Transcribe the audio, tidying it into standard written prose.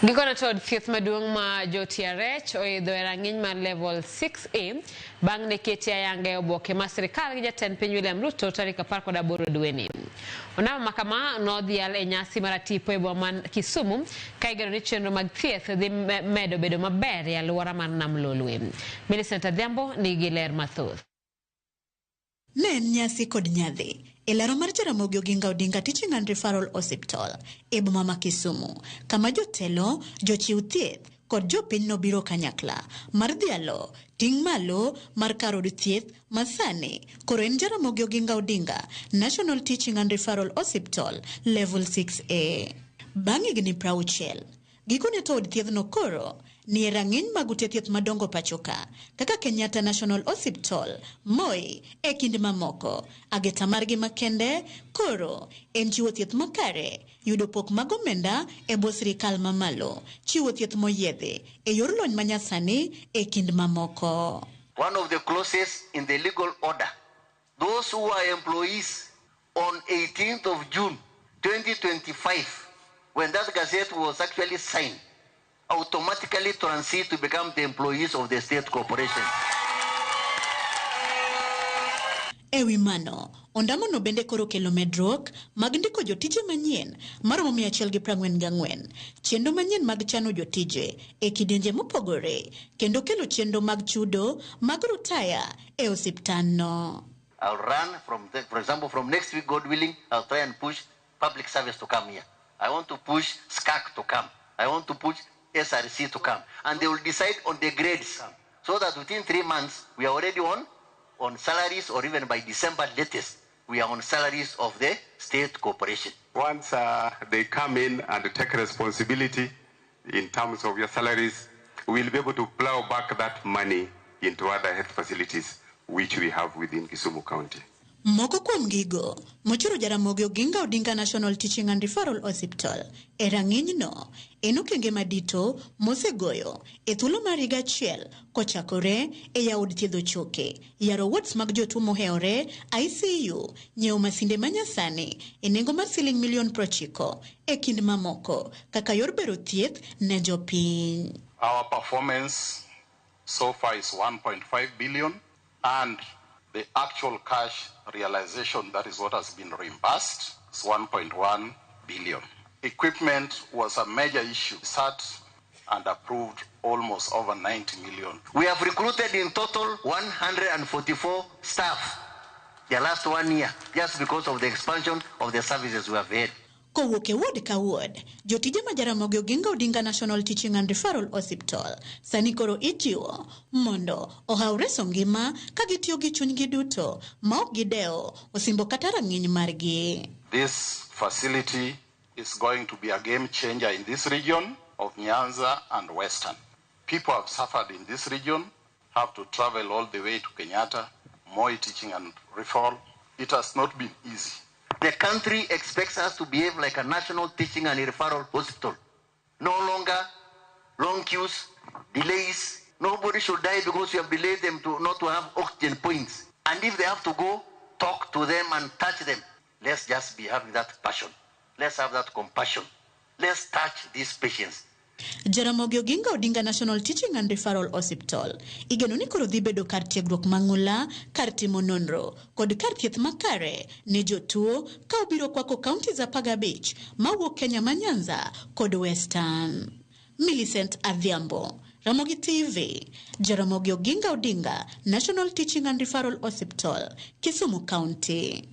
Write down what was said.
Gikone to od thieth maduong' ma jo-TRH oidho e rang'iny mar level 6A bang' ne keti ayanga e oboke mar sirikal gi jatend piny William Ruto tarik 18 dweni. Ondamo ma kama nodhial e nyasi mar atipo e boma ma Kisumu ka igeno ni chenro mag thieth dhi medo bedo maber e alwora mar Nam Lolwe. Millicent Adhiambo nigi ler mathoth. Ne en nyasi kod nyadhi e laro mar Jaramogi Oginga Odinga Teaching and Referral Hospital e boma ma Kisumu, kama jotelo, jochiw thieth kod jopiny nobiro kanyakla mar dhialo ting' malo mar kar od thieth ma sani koro en Jaramogi Oginga Odinga National Teaching and Referral Hospital Level 6A. Bang' higni 60, gikone to od thiethno koro ni e rang'iny mag ute thieth madongo pacho ka kaka Kenyatta National Hospital, Moi e kind mamoko. Ageta margi makende koro en chiwo thieth makare, yudo pok mag omenda e bwo sirikal mamalo, chiwo thieth moyiedhi e yor lony manyasani e kind mamoko. One of the clauses in the legal order, those who are employees on 18th of June 2025, when that gazette was actually signed, automatically transit to become the employees of the state corporation. E wi mano, ondamono bende koro kelo medruok mag ndiko jotije manyien maromo 144, chenro manyien mag chano jotije e kidienje mopogore, kendo kelo chenro mag chudo mag rutaya e osiptandno. I'll run from, the, for example, from next week, God willing, I'll try and push public service to come here. I want to push SCAC to come. I want to push SRC to come. And they will decide on the grades so that within 3 months, we are already on salaries, or even by December latest, we are on salaries of the state corporation. Once they come in and take responsibility in terms of your salaries, we'll be able to plow back that money into other health facilities which we have within Kisumu County. Moko kuom gigo mochoro Jaramogi Oginga Odinga National Teaching and Referral Hospital e rang'inyno en okenge madito mosegoyo e thuolo mar higa achiel kochakore e yawo od thiedho choke, yaro wards mag jotuo mohewore, ICU, nyiewo masinde manyasani e nengo mar siling milion 90 e kind mamoko kaka yor bero thieth ne jopiny. Our performance so far is 1.5 billion, and the actual cash realization, that is what has been reimbursed, is 1.1 billion. Equipment was a major issue. Sat and approved almost over 90 million. We have recruited in total 144 staff the last one year, just because of the expansion of the services we have had. Kowuok e ward ka ward, jotije ma Jaramogi Oginga Odinga National Teaching and Referral Hospital sani koro ijiwo mondo ohaw reso ngima ka gitiyo gi chunygi duto ma ok gidewo osimbo kata rang'iny margi. This facility is going to be a game changer in this region of Nyanza and Western. People have suffered in this region, have to travel all the way to Kenyatta, Moi Teaching and Referral. It has not been easy. The country expects us to behave like a national teaching and referral hospital. No longer long queues, delays. Nobody should die because you have delayed them to not to have oxygen points. And if they have to go, talk to them and touch them. Let's just be having that passion. Let's have that compassion. Let's touch these patients. Jaramogi Oginga Odinga National Teaching and Referral Hospital igeno ni koro dhi bedo kar tiegruok mang'ula, kar timo nonro kod kar thieth makare ne jotuo ka obiro kwako counties 15 mawuok Kenya ma Nyanza kod Western. Millicent Adhiambo, Ramogi TV, Jaramogi Oginga Odinga National Teaching and Referral Hospital, Kisumu County.